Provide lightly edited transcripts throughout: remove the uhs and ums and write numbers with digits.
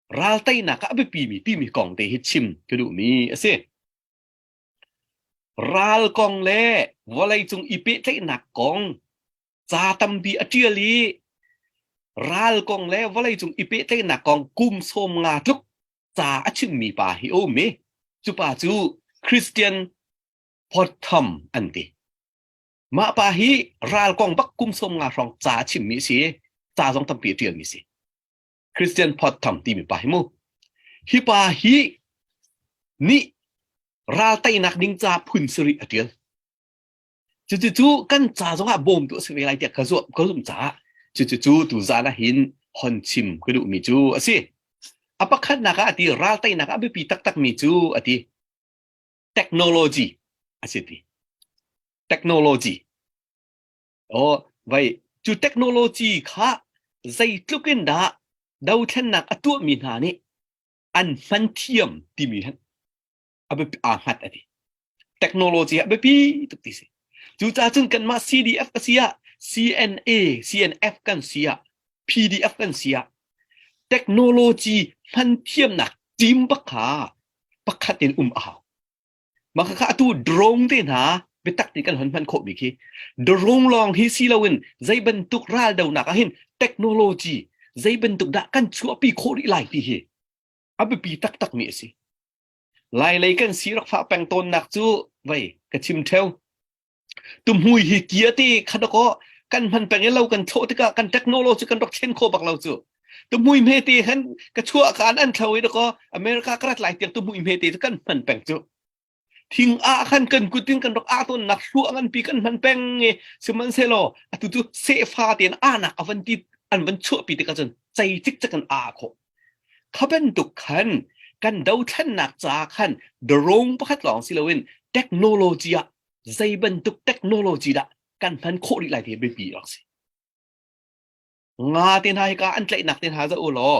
Ral teinak ah a biapimi timi kong te hi chim ka duhmi a si. Ral kong le vawleicung i pehtlaihnak kong ca tampi a ṭial i ral kong le vawleicung i pehtlaihnak kong kum 50 tluk ca a chimmi pa hi a um i cu pa cu Christian Pottham an ti. Mah pa hi ral kong bak kum 50 hrawng ca a chimmi a si i ca zong tampi a ṭialmi a si. Christian Pottham timi pa hi mu. Hi pa hi nih ral teinak ding ca phun sarih a ṭial. Cucu kan ca zongah bawmtu a si ve lai tiah ka zuam ka zumh caah cucu tu zan ah hin hon chim ka duhmi cu a si. A pakhatnak ah a ti ral teinak ah a biapi taktakmi cu a ti technology a si ti. Technology. Oh, vai cu technology kha zeitluk in dah dothlennak a tuahmi hna nih an hman thiam timi hin a biapi aa hngat a ti. Technology a biapi tuk ti si. Cucaah cun kanmah CDF a si ah CNA, CNF kan si ah PDF kan si ah technology hman thiamnak team bak kha pakhat in um a hau. Mah kha atu drone te hna biatak ti kan hon hman khawhmi khi drone lawng hi si loin zei bantuk raldonak ah hin technology zei bantuk dah kan chuahpi khawh rih lai ti hi a biapi taktakmi a si. Lailei kan si rak fah peng tawnnak cu vei ka chim theo. Tumhui hi kia te kha dakaw kan hman peng i lo kan thlawh tikah kan technology kan rak thlen kho bak lo cu. Tumhui hme te han ka chuah kaan an thlo i dakaw America ka rat lai tiang tumhui hme te cu kan hman peng cu. Thing ah khan kan kut in kan rak ah tawnnak hluah nganpi kan hman peng i sihmanhsehlaw atu cu sefa tein ahnak a van ti an van chuahpi tikah cun cei cikcek in a khawh. Kha bantuk khan kan dothlennak caah khan drone pakhat lawng si loin technology ah zei bantuk technology dah kan hman khawh rih lai ti biapi rak si. Nga te hna hi ka an tlaihnak te hna za u law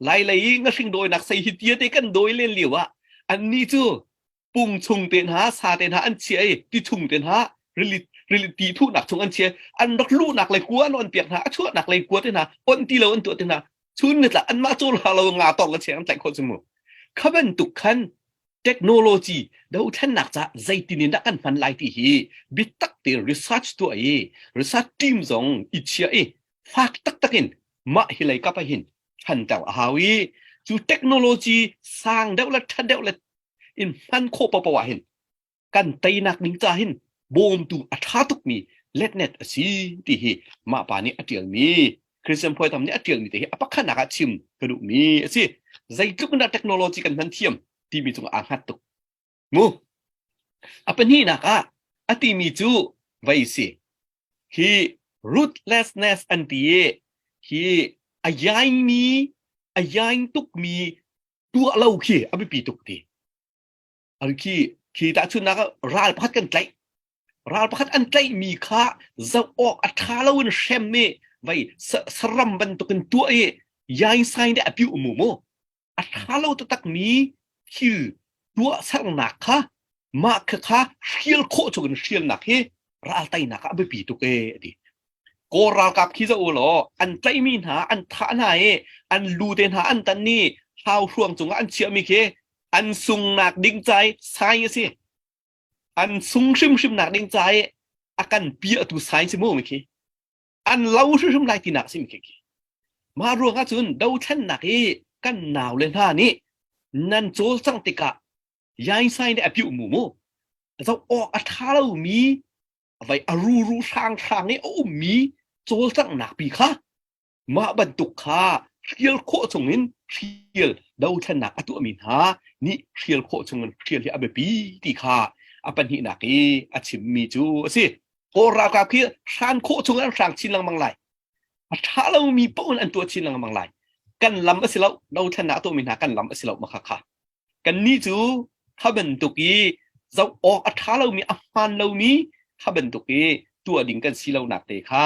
lai lei i ngahring dawinak sei hi tia te kan dawi len lio ah annih cu pung chung te hna sa te hna an chia i ti chung te hna rili rili ti thuhnak chung an chia an rak luhnak lei kua an on piak hna a chuahnak lei kua te hna on ti lo an tuah te hna chun ni tla anmah cawl ha lo nga tong le cheng an tlaih khawh cu mu kha bantuk khan technology dothlennak ca zeitin in dah kan hman lai ti hi bitak te research tuah i research team zong i chia i fak taktak in mah hi lei kap ah hin thanter a hau i cu technology sang deuh le ṭha deuh le in hman khawh paohpaoh ah hin kan teinak ding ca hin bawmtu a ṭha tukmi letnet a si ti hi mah pa nih a ṭialmi Christian Phuaitam nih a ṭialmi te hi a pakhatnak ah chim ka duhmi a si. Zeitluk in dah technology kan hman thiam timi cungah aa hngat tuk. Mu. A pahnihnak ah a timi cu vei si. Hi ruthlessness an ti i hi a yaingmi a yaing tukmi tuah lo khi a biapi tuk ti. Khi khi tahchunhnak ah ral pakhat kan tlaih. Ral pakhat an tlaihmi kha zoh awk a ṭha loin hrem i vei saram bantukin tuah i yainsain deh a piu mu mu. A ṭha lo taktakmi thil tuahsernak kha mah kha kha hrial khawh chungin hrialnak hi ral teinak ah a biapi tuk ee a ti. Kawl ralkap khi zoh u law an tlaihmi hna an thah hna i an lu te hna an tan i hauhruang cungah an chiahmi khi an sungnak ding ca i sai a si. An sung hrimhrimnak ding ca i a kan piahtu sai si mu mi khi. An lo hrimhrim lai tinak si mi khi. Mah ruangah cun dothlennak i kan nau le hna nih nan cawlcangh tikah yaisai nih a piuh mu mu. Zoh awk a ṭha lomi vai a ruru hranghrang i a ummi cawlcanghnak pi kha mah bantuk kha hrial khawh chungin hrial dothlennak a tuahmi hna nih hrial khawh chungin hrial hi a biapi ti kha a pahnihnak i a chimmi cu a si. Kawl ralkap khi hran khawh chung an hrang chin lengmang lai. A ṭha lomi paoh in an tuah chin lengmang lai. Kan lam a si lo, dothlennak a tuahmi hna kan lam a si lo ma kha kha. Kannih cu kha bantuk i zoh awk a ṭha lomi, a hmaan lomi kha bantuk i tuah ding kan si lonak te kha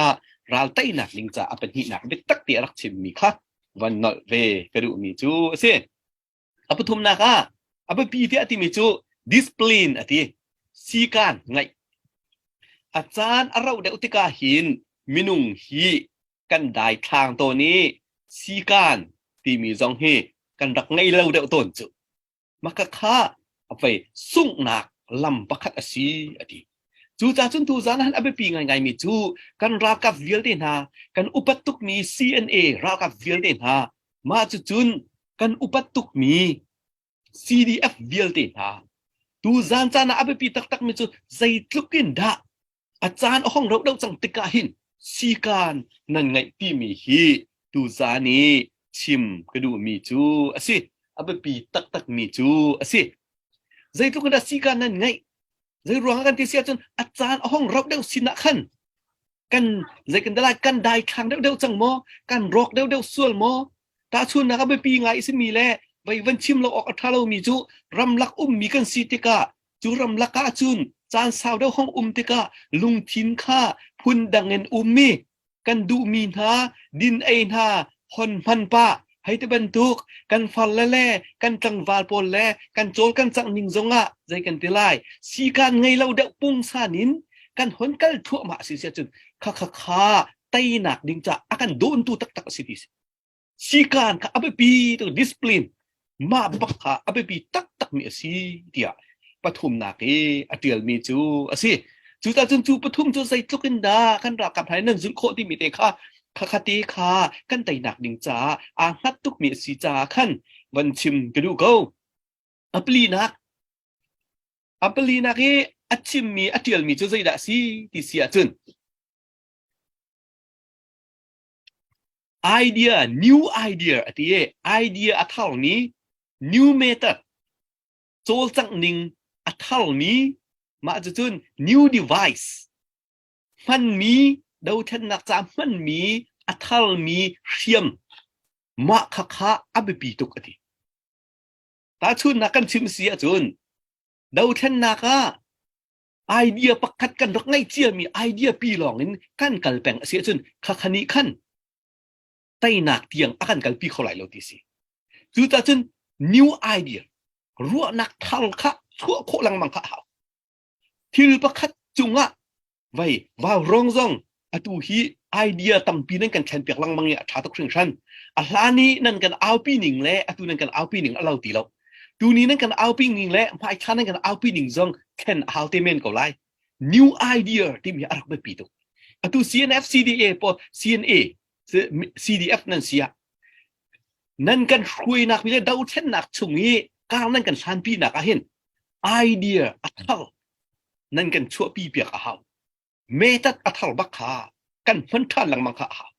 ral teinak ding caah a pahnihnak biatak te a rak chimmi kha van nolh ve ka duhmi cu a si. A pathumnak ah a biapi tiah a timi cu discipline a ti. Sikaan ngaih. A caan a rauh deuh tikah hin minung hi kan daithlang tawn i sikaan timi zong hi Kan rak ngei lo deuh tawn cu. Maka kha a vei sunghnak lam pakhat a si a ti. Cucaah cun tuzan ah a biapi ngaingaimi cu kan ralkap vialte hna, kan upat tukmi CNA ralkap vialte hna, mah cucun kan upat tukmi CDF vialte hna, tuzan caan ah a biapi taktakmi cu zeitluk in dah a caan a hong rauh deuh cang tikah hin sikaan nan ngeih timi hi tuzan i chim ka duhmi cu a si. A biapi taktakmi cu a si. Zeitluk in dah sikaan nan ngeih? Zei ruangah kan ti si ahcun a caan a hong rauh deuh sin ah khan kan zei kan lai kan daithlang deuh deuh cang maw? Kan rawk deuh deuh sual maw? Tahchunnak a biapi ngai a simi le vei van chim lo awk a ṭha lomi cu ramlak ummi kan si tikah cu ramlak ah cun caan sau deuh hong um tikah lungthin kha phundang in ummi kan duhmi hna din ei hna hon hman pah hei ti bantuk kan farle le kan tlangval pawl le kan cawl kan cangh ning zongah zei kan ti lai sikaan ngei lo deuh pungsan in kan hon kal thluahmah si si ahcun kha kha kha teinak ding ca a kan dawntu taktak a si ti si. Sikaan kha a biapi tuk discipline mah bak kha a biapi taktakmi a si tiah pathumnak i a ṭialmi cu a si. Cucaah cun cu pathum cu zeitluk in dah kan ralkap hna nan zulh khawh timi te kha khakha-te kha kan teinak ding caah aa hngat tukmi a si caah khan van chim ka duh ko. A palinak a palinak i a chimmi a ṭialmi cu zeidah a si ti si ahcun idea new idea a ti i idea a tharmi new method cawlcangh ning a tharmi mah cucun new device hmanmi dothlennak ca hmanmi a tharmi hriam mah kha kha a biapi tuk a ti. Tahchunnak kan chim si ahcun dothlennak ah idea pakhat kan rak ngeih ciami idea pi lawng in kan kal peng a si ahcun khakha nih khan teinak tiang a kan kalpi kho lai lo ti si. Cucaah cun new idea ruahnak thar kha chuah khawh lengmang kha a hau. Thil pakhat cungah Vei vaurawng zong atu hi idea tampi nan kan thlenpiak lengmang i a ṭha tuk hringhran. A hlan i nan kan aupi ning le atu nan kan aupi ning a lo ti lo. Tuni nan kan aupi ning le hmaithla nan kan aupi ning zong thlen a hau te men ko lai. New idea timi a rak biapi tuk. Atu CNF CDA pawl CNA CDF nan si ah nan kan hruainak mi le dothlennak chung i kar nan kan hlanpi nak ah hin idea a thar nan kan chuahpi piak a hau. Metat a thar bak kha kan hman ṭhan lengmang kha a hau.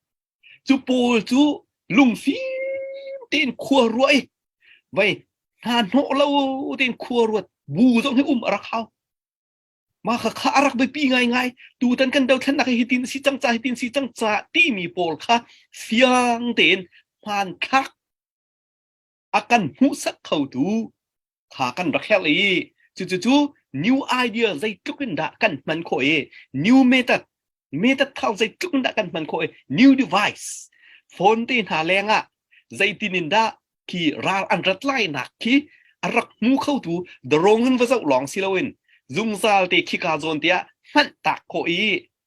Cu pawl cu lungfim tein khua ruah i vei hna hnawh lo tein khua ruat bu zong hi um a rak hau. Mah kha kha a rak biapi ngaingai. Tutan kan dothlennak hi hitin si cang ca hitin si cang ca timi pawl kha fiang tein hmanthlak a kan hmuhsak khotu kha kan rak herh i cucu new idea zeitluk in dah kan hman khawh i new method method thar zeitluk in dah kan hman khawh i new device phone te hna leng ah zeitin in dah khi ral an rat lai nak khi a rak hmu khotu drone in va zoh lawng si loin zungzal te khika zawn te ah hmanh tak khawh i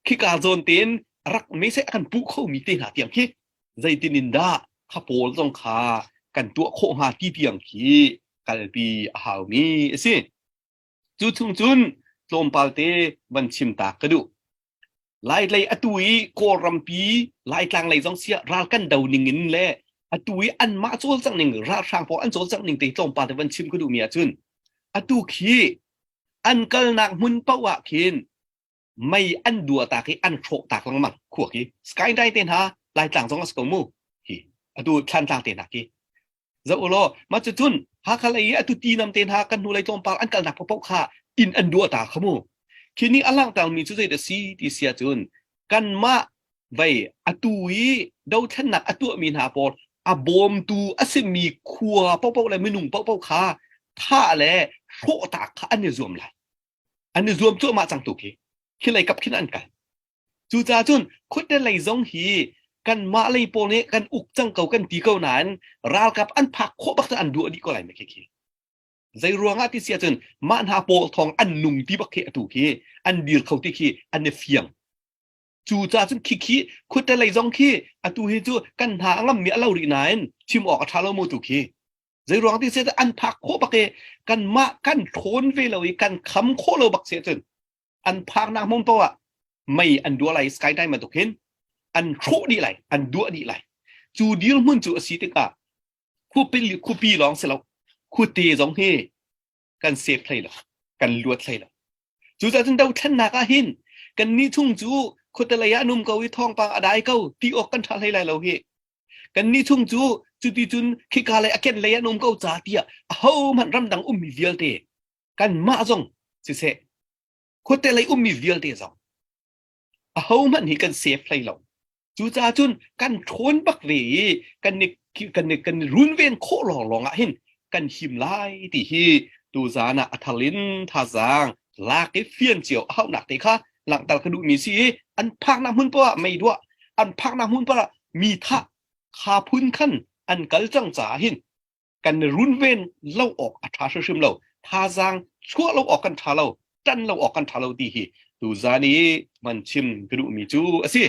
khika zawn tein rak mese a kan puh khomi te hna tiang khi zeitin in dah kha pawl zong kha kan tuah khawh hnga ti tiang khi kalpi a haumi a si. Cu chung cun tlawmpal te van chim ta ka duh. Laitlei atu i Kawlrampi Laitlang lei zong siah ral kan do ning in le atu i anmah cawlcangh ning ralhrang pawl an cawlcangh ning te tlawmpal te van chim ka duhmi ahcun atu khi an kalnak hmun paoh ah khin mei an dua tak i an hrawh tak lengmang khua khi skydive te hna Laitlang zong a si ko mu hi atu Thlantlang te hna khi zoh u law mah cucun Hakha lei i atu ti nam te hna kan hnulei tlawmpal an kalnak paohpaoh kha inn an duah ta kha mu khi nih a langhtermi cu zeidah si ti si ahcun kanmah vei atu i dothlennak a tuahmi hna pawl a bawmtu a simi khua paohpaoh le minung paohpaoh kha thah le hrawh ta kha an i zuam lai an i zuam cuahmah cang tu khi khi lei kap khin an kal Cucaah cun khuate lei zong hi kanmah lei pawl nih kan uk cang ko kan ti ko nain ralkap an phak khawh bak cun an duah dih ko lai khi khi. Zei ruangah ti si ahcun mah hna pawl thawng an nung ti bak khi atu khi an dir kho ti khi an i fiang. Cucaah cun khi khi khuate lei zong khi atu hi cu kan hna a ngammi a lo rih nain chim awk a ṭha lo mu tu khi. Zei ruang ti se an phak khawh bak i kanmah kan ṭhawn ve lo i kan kham khawh lo bak si ahcun an phaknak hmun paoh ah mei an duah lai skydive bantuk hin an hrawh dih lai an duah dih lai cu dirhmun cu a si tikah khuapi khuapi lawng si lo khuate zong hi kan save hlei lo kan luat hlei lo cucaah cun dothlennak ah hin kan nih chung cu khuate lei ah an um ko i thawngpang a dai ko ti awk kan ṭha hlei lai lo hi kan nih chung cu cuti cun khika lei a ken lei an um ko ca tiah ahohmanh ramdang ummi vialte kanmah zong siseh khuate lei ummi vialte zong ahohmanh hi kan save hlei lo cucaah cun kan ṭhawn bak ve i kan ni kan ni kan runven khawh lawnglawng ah hin kan him lai ti hi tuzan ah a thar in thazaang lak i fian cio a hauhnak te kha langhter ka duhmi si i an phaknak hmun poah mei duah an phaknak hmun poah mi thah kha phun khan an kal cang caah hin kan runven lo awk a ṭha hrimhrim lo thazaang chuah lo awk kan ṭha lo ṭan lo awk kan ṭha lo ti hi tuzan i man chim ka duhmi cu a si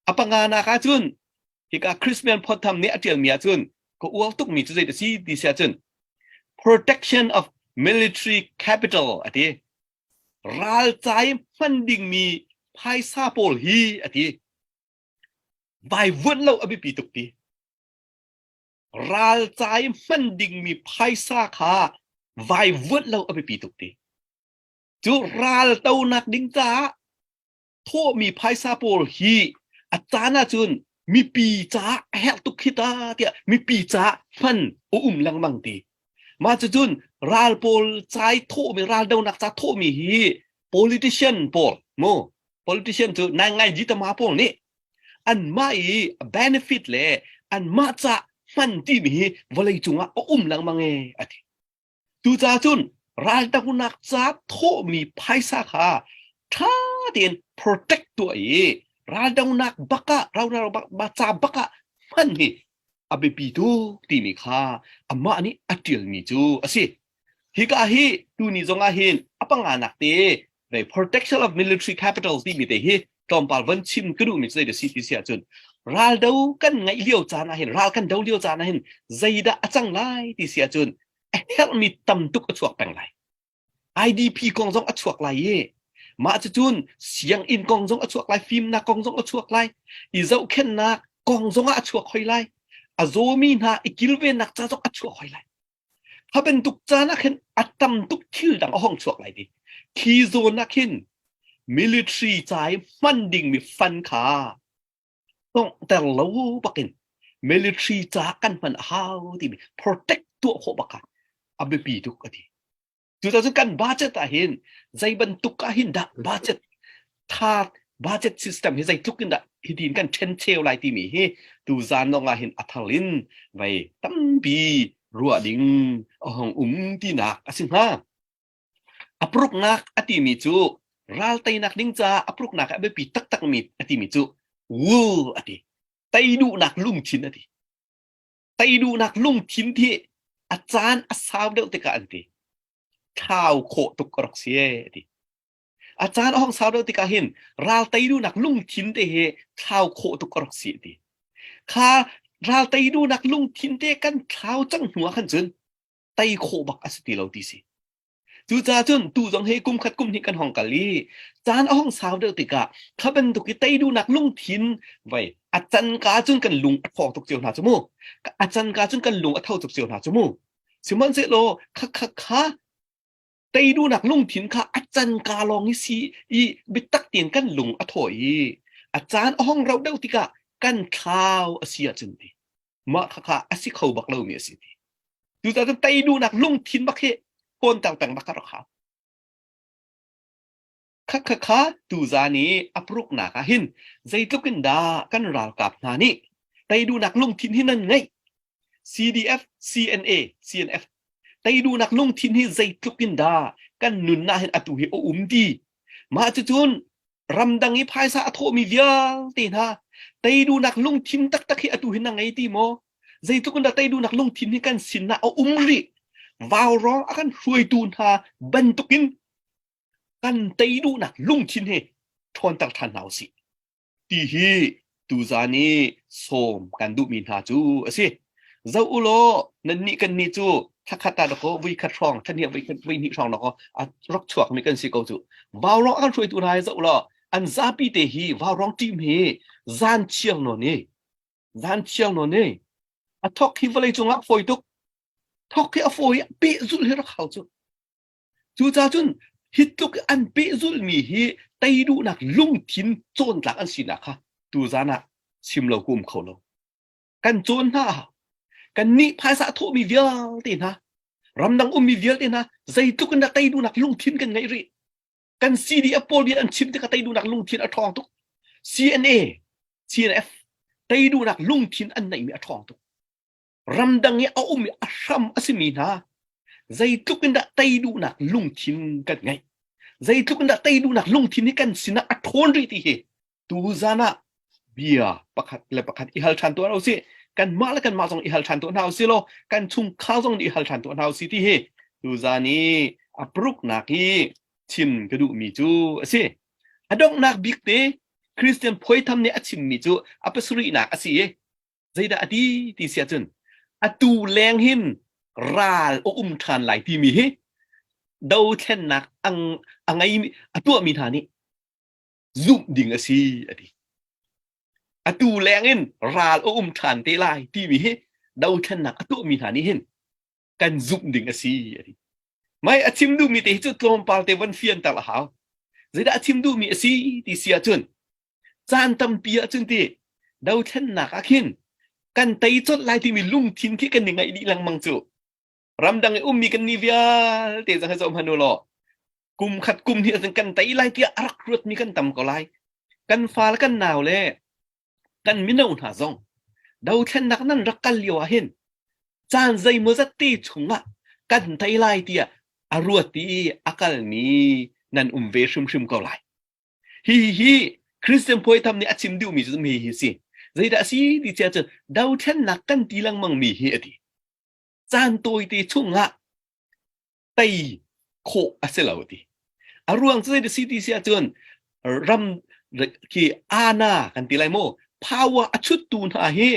a panganak ah cun hika Christmas Phontham nih a ṭialmi ah cun ka uar tukmi cu zei a si ti si ahcun protection of military capital a ti ralcai hman dingmi phaisa pawl hi a ti vaivuanh lo a biapi tuk ti Ralcai hman dingmi phaisa kha vaivuanh lo a biapi tuk ti. Cu ral tonak ding caah thawhmi phaisa pawl hi a caan ahcun mipi caah a herh tuk khi ta tiah mipi caah hman a um lengmang ti. Mah cucun ral pawl cai thawhmi raldonak ca thawhmi hi politician pawl mu politician cu nai ngai ji tama pawl nih anmah i benefit le anmah ca hman timi hi vawlei cungah a um lengmang e a ti. Tucaah cun raldohnak ca thawhmi phaisa kha ṭha tein protect tuah i raldohnak bakah raldohnak ca bakah hman hi a biapi tuk timi kha amah nih a ṭialmi cu a si. Hika hi tuni zongah hin a panganak te the protection of military capital timi te hi tlawmpal von chim ka duhmi cu zei si ti si ahcun raldo kan ngaih lio caan ah hin ral kan do lio caan ah hin zeidah a cang lai ti si ahcun a herhmi tam tuk a chuak peng lai IDP kong zong a chuak lai i mah cucun sianginn kong zong a chuak lai fimnak kong zong a chuak lai i zohkhenhnak kong zong ah a chuak hoi lai a zawmi hna i kilvennak ca zong a chuak hoi lai Kha bantuk caan ah khin a tam tuk thil dang a hong chuak lai ti. Khi zawn ah khin military ca i hman dingmi fund kha tonghter lo bakin military ca kan hman a hau timi protect tuah khawh bak kha a biapi tuk a ti. Cucaah cun kan budget ah hin zei bantuk ah hin dah budget tha budget system hi zeitluk in dah hitin kan ṭhencheu lai timi hi tuzan lawng ah hin a thar in vei tampi ruah ding a hong um tinak a si hnga. A pruknak a timi cu ral teinak ding caah a pruknak a biapi taktakmi a timi cu wool a ti. Tei duhnak lungthin a ti. Tei duhnak lungthin hi a caan a sau deuh tikah an ti. Thlau khawh tuk a rak si ee a ti. A caan a hong sau deuh tikah hin ral tei duhnak lungthin te hi thlau khawh tuk a rak si a ti. Kha ral tei duhnak lungthin te kan thlau cang hnu ah khan cun tei khawh bak a si ti lo ti si. Cucaah cun tu zong hi kum khat kum hnih kan hong kal i caan a hong sau deuh tikah kha bantuk i tei duhnak lungthin vai a can ka cun kan lung a thawng tuk cio hna cu mu. A can ka cun kan lung a tho tuk cio hna cu mu. Sihmanhsehlaw kha kha kha tei duhnak lungthin kha a can ka lawng i si i biatak tein kan lung a thaw i a caan a hong rauh deuh tikah kan thlau a si ahcun ti mah khakha a si kho bak lomi a si ti cucaah cun tei duhnak lungthin bak hi hawnter peng bak a rak hau kha kha kha tuzan i a pruknak ah hin zeitluk in dah kan ralkap hna nih tei duhnak lungthin hi nan ngeih CDF CNA CNF tei duhnak lungthin hi zeitluk in dah kan nunnak hin atu hi a um ti mah cucun ramdang i phaisa a thawhmi vialte hna tei duhnak lungthin taktak hi atu hi na ngei ti maw zeitluk in dah tei duhnak lungthin hi kan sinah a um rih vaurawng a kan hruaitu hna bantukin kan tei duhnak lungthin hi ṭhawnter ṭhan hna usih ti hi tuzan i sawm kan duhmi hna cu a si. Zoh u law nannih kannih cu thlakhat ah dakaw vui khat hrawng thlahnih voi khat voi hnih hrawng dakaw a rak chuakmi kan si ko cu. Vaurawng a kan hruaitu hna hi zoh law an zapi te hi vaurawng team hi zan chiang nawn i zan chiang nawn i a thok hi vawlei cungah fawi tuk thok hi a fawi pehzulh hi rak hau cu. Cucaah cun hi tluk an pehzulhmi hi tei duhnak lungthin cawntlak an sinak kha tuzan ah chim lo ku um kho lo. Kan cawn hna a hau. Kannih phaisa a thawhmi vialte hna, ramdang ummi vialte hna zeitluk in dah tei duhnak lungthin kan ngeih rih. Kan CDF pawl bia an chim tikah tei duhnak lungthin a ṭhawng tuk. CNA, CNF tei duhnak lungthin an neihmi a ṭhawng tuk. Ramdang i a um i a hram a simi hna zeitluk in dah tei duhnak lungthin kan ngeih. Zeitluk in dah tei duhnak lungthin hi kan sinah a ṭhawn rih ti hi tuzan ah bia pakhat le pakhat i hal ṭhan tuah hna usih. Kanmah le kanmah zong i hal ṭhan tuah hna usih law kan chungkhar zong nih i hal ṭhan tuah hna usih ti hi tuzan i a paruknak i chim ka duhmi cu a si. A donghnak bik te Christian Phuaitham nih a chimmi cu a pasarihnak a si i zeidah a ti ti si ahcun atu leng hin ral a um ṭhan lai timi hi dothlennak a ngei a tuahmi hna nih zumh ding a si a ti. Atu leng in ral a um ṭhan te lai timi hi dothlennak a tuahmi hna nih hin kan zumh ding a si a ti. Mai a chim duhmi te hi cu tlawmpal te von fianter a hau. Zeidah a chim duhmi a si ti si ahcun caan tampi ahcun ti dothlennak ah khin kan tei colh lai timi lungthin khi kan i ngaih dih lengmang cu. Ramdang i ummi kan ni vialte zong hi zoh hmanh u law kum khat kum hnih ahcun kan tei lai tiah a rak ruatmi kan tam ko lai. Kan fa le kan nau le kan mino hna zong dothlennak nan rak kal lio ah hin caan zeimawzat te chungah kan tei lai tiah a ruat i a kalmi nan um ve hrimhrim ko lai. Hi hi Christian Phuaitham nih a chim duhmi cu mi hi si. Zeidah a si ti cia cun dothlennak kan ti lengmang mi hi a ti. Caan tawite chungah tei khawh a si lo a ti. A ruang cu zeidah si ti si ahcun ram khi ana kan ti lai maw power a chuttu hna hi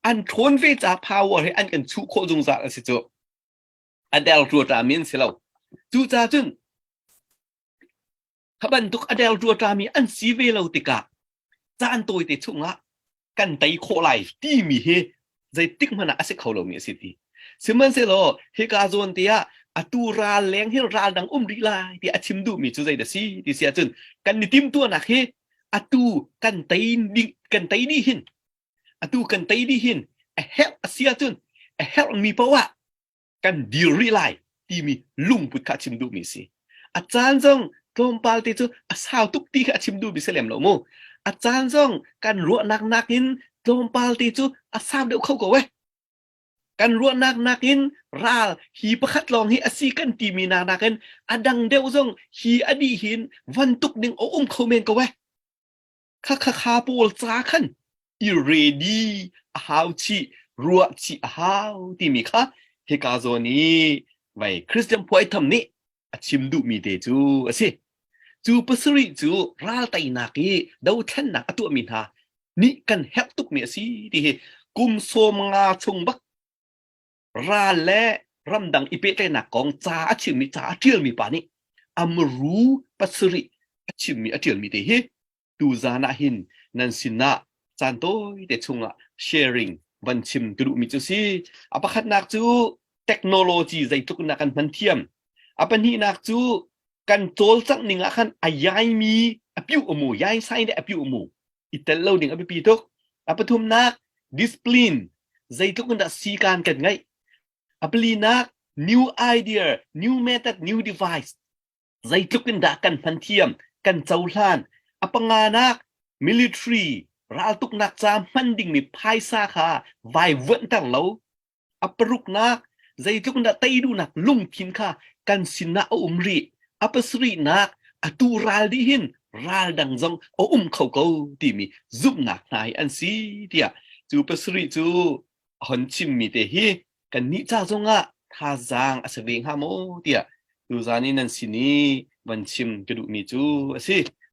an ṭhawn ve ca power hi an kan chuh khawh zungzal a si cu. A del ṭuaṭami an si lo. Cucaah cun Kha bantuk a delṭuaṭami an si ve lo tikah caan tawite chungah kan tei khawh lai timi hi zeitik hmanh ah a si kho lomi a si ti. Sihmanhsehlaw hika zawn te ah atu ral leng hi ral dang um rih lai ti a chim duhmi cu zeidah si ti si ahcun kan i timtuahnak hi atu kan tei ding kan tei dih hin atu kan tei dih hin a herh a si ahcun a herhmi paoh ah kan dir rih lai timi lungput kha a chim duhmi si. A caan zong tlawmpal te cu a sau tuk ti kha a chim duhmi si lem lo mu. A caan zong kan ruahnak nakin tlawmpal te cu a sau deuh kho ko eh. Kan ruahnak nakin ral hi pakhat lawng hi a si kan timi nak nakin a dang deuh zong hi a dih hin van tuk ding a um kho men ko eh. Kha kha kha pawl ca khan i ready a hau chih ruah chih a hau timi kha hika zawn i vai Christian Phuaitham nih a chim duhmi te cu a si. Cu pasarih cu ral teinak i dothlennak a tuahmi hna nih kan herh tukmi a si ti hi kum 50 chung bak ral le ramdang i pehtlaihnak kong ca a chimmi ca a ṭialmi pa nih amru pasarih a chimmi a ṭialmi te hi tuzan ah hin nan sinah caan tawite chungah sharing van chim ka duhmi cu si. A pakhatnak cu technology zeitluk in kan hman thiam. A pahnihnak cu kan cawlcangh ning ah khan a yaimi a piu amu yai sai le a piu amu i tel lo ding a biapi tuk. A pathumnak discipline zeitluk in dah sikan kan ngeih. A palinak new idea, new method, new device zeitluk in dah kan hman thiam, kan cohlan. A panganak military raltuknak ca hman dingmi phaisa kha vai vuanhter lo. A paruknak zeitluk in dah tei duhnak lungthin kha kan sinah a um rih. A pasarihnak atu ral dih hin ral dang zong a um kho ko timi zumhnak hna hi an si tiah cu pasarih cu a hon chimmi te hi kannih ca zongah thazaang a si ve hnga maw tiah tuzan i nan sin i van chim ka duhmi cu a si.